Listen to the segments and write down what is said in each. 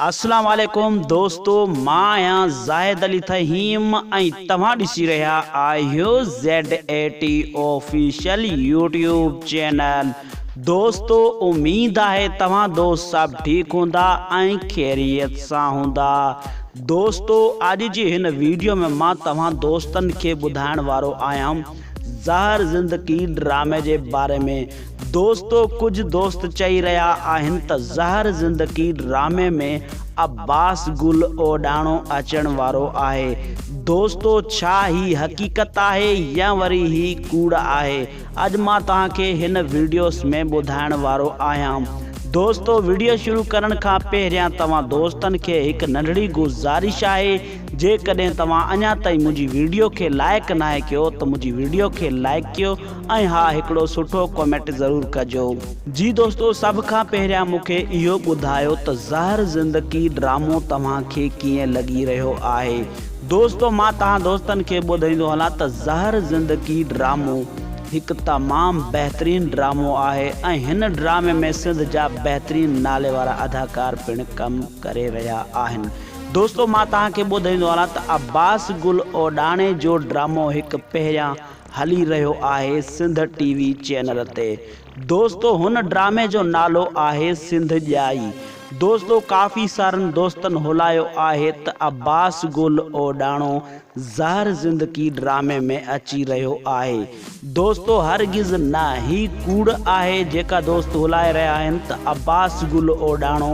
اسلام عليڪم دوستو مان آهيان زاهد علي ٿهيم ۽ توهان ڏسي رهيا آهيو Z A T official YouTube channel دوستو اميد آهي توهان دوست سڀ ٺيڪ هوندا ۽ خيريت سان هوندا دوستو اڄ جي هن ويڊيو ۾ مان توهان دوستن کي ٻڌائڻ وارو آهيان زهر زندگي ڊرامي جي باري ۾ دوستو ڪجهه دوست چئي رهيا آهن ته زهر زندگي ڊرامي ۾ عباس گل اوڏاڻو اچڻ وارو آهي دوستو ڇا هي حقيقت آهي يا وري هي ڪوڙ آهي اڄ مان توهان کي هن وڊيوس ۾ ٻڌائڻ وارو آهيان دوستو وڊيو شروع ڪرڻ کان پهريان توهان دوستن کي هڪ ننڍڙي گذارش آهي جيڪڏهن توهان اڃا تائين منهنجي وڊيو کي لائيڪ ناهي ڪيو ته منهنجي وڊيو کي لائيڪ ڪيو ۽ ها هڪڙو سٺو ڪمينٽ ضرور ڪجو. جي دوستو سڀ کان پهريان مون کي اهو ٻڌايو ته زهر زندگي ڊرامو توهان کي ڪيئن لڳي رهيو آهي دوستو مان توهان دوستن کي ٻڌائيندو هلان ته زهر زندگي ڊرامو هڪ تمام بهترين ڊرامو آهي ۽ هن ڊرامي ۾ سنڌ جا بهترين نالي وارا اداڪار پڻ ڪم ڪري رهيا آهن دوستو مان توهان کي ٻڌائيندو هلان ته عباس گل اوڏاڻي جو ڊرامو هڪ پهريان هلي رهيو آهي سنڌ ٽي وي چينل تي دوستو هن ڊرامي جو نالو آهي سنڌ ڄائي دوستو ڪافي سارن دوستن هلايو آهي ته عباس گل اوڏاڻو زهر زندگي ڊرامي ۾ اچي رهيو آهي دوستو هرگز نه هي ڪوڙ آهي جيڪا دوست هلائي رهيا آهن ته عباس گل اوڏاڻو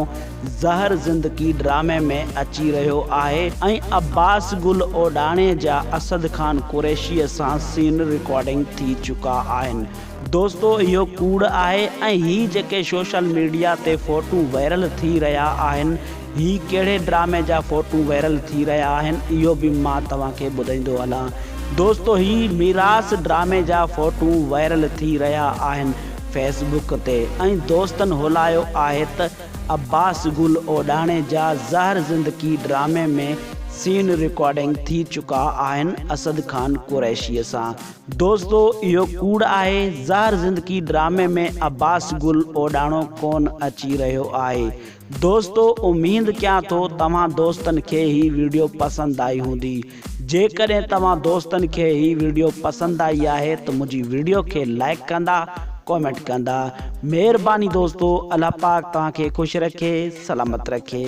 زهر زندگي ڊرامي ۾ اچي رهيو آهي ۽ عباس گل اوڏاڻي جا اسد خان قريشيء سان سين رڪارڊنگ ٿي چڪا آهن دوستو اهو ڪوڙ آهي ۽ هي جيڪي سوشل ميڊيا تي فوٽو وائرل ٿي رهيا آهن هي ڪهڙي ڊرامي جا فوٽو وائرل ٿي رهيا آهن اهو به مان توهان کي ٻڌائيندو هلان دوستو هي ميراث ڊرامي جا فوٽو وائرل ٿي رهيا آهن فيس بڪ تي ۽ دوستن هلايو آهي ته عباس گل اوڏاڻي جا زهر زندگي ڊرامي ۾ سين رڪارڊنگ ٿي چڪا آهن اسد خان قريشي سان دوستو اهو ڪوڙ آهي زهر زندگي ڊرامي ۾ عباس گل اوڏاڻو ڪون اچي رهيو آهي دوستو اميد ڪيان ٿو توهان دوستن کي هي وڊيو پسند آئي هوندي جيڪڏهن توهان دوستن کي هي وڊيو پسند آئي آهي ته منهنجي وڊيو کي لائيڪ ڪندا ڪامينٽ ڪندا مهرباني دوستو الله پاڪ توهان کي خوش رکي سلامت رکي.